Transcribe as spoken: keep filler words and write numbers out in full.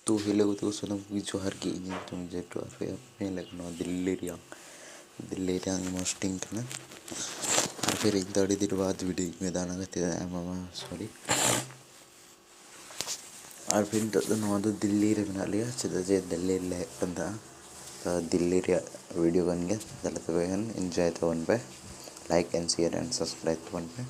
ᱛᱚ ᱦᱮᱞᱳ ᱜᱟᱛᱮ ᱠᱚ, ᱥᱟᱱᱟᱢ ᱠᱚᱜᱮ ᱡᱚᱦᱟᱨ ᱜᱮ᱾ ᱤᱧ ᱧᱩᱛᱩᱢ ᱡᱮᱴᱩ, ᱟᱨ ᱯᱮ ᱧᱮᱞᱮᱫ ᱠᱟᱱᱟ ᱱᱚᱣᱟ ᱫᱤᱞᱞᱤ ᱨᱮᱭᱟᱜ, ᱫᱤᱞᱞᱤ ᱨᱮᱭᱟᱜ ᱢᱚᱥᱴᱤᱝ ᱠᱟᱱᱟ᱾ ᱟᱨ ᱯᱷᱤᱨ ᱤᱧ ᱫᱚ ᱟᱹᱰᱤ ᱫᱤᱱ ᱵᱟᱫ ᱵᱷᱤᱰᱤᱭᱳᱧ ᱵᱮᱱᱟᱣ ᱞᱟᱹᱜᱤᱫ ᱛᱮ, ᱟᱭᱢᱟ ᱟᱭᱢᱟ ᱥᱚᱨᱤ᱾ ᱟᱨ ᱯᱷᱤᱨ ᱱᱤᱛᱚᱜ ᱫᱚ ᱱᱚᱣᱟ ᱫᱚ ᱫᱤᱞᱞᱤ ᱨᱮ ᱢᱮᱱᱟᱜ ᱞᱮᱭᱟ, ᱪᱮᱫᱟᱜ ᱡᱮ ᱫᱤᱞᱞᱤ ᱨᱮᱞᱮ ᱦᱮᱡ ᱠᱟᱱ ᱛᱟᱦᱮᱸᱜᱼᱟ᱾ ᱛᱚ ᱫᱤᱞᱞᱤ ᱨᱮᱭᱟᱜ ᱵᱷᱤᱰᱤᱭᱳ ᱠᱟᱱ ᱜᱮᱭᱟ, ᱛᱟᱦᱞᱮ ᱛᱚᱵᱮ ᱠᱷᱟᱱ ᱤᱱᱡᱚᱭ ᱛᱟᱵᱚᱱ ᱯᱮ, like and share and subscribe ᱛᱟᱵᱚᱱ ᱯᱮ᱾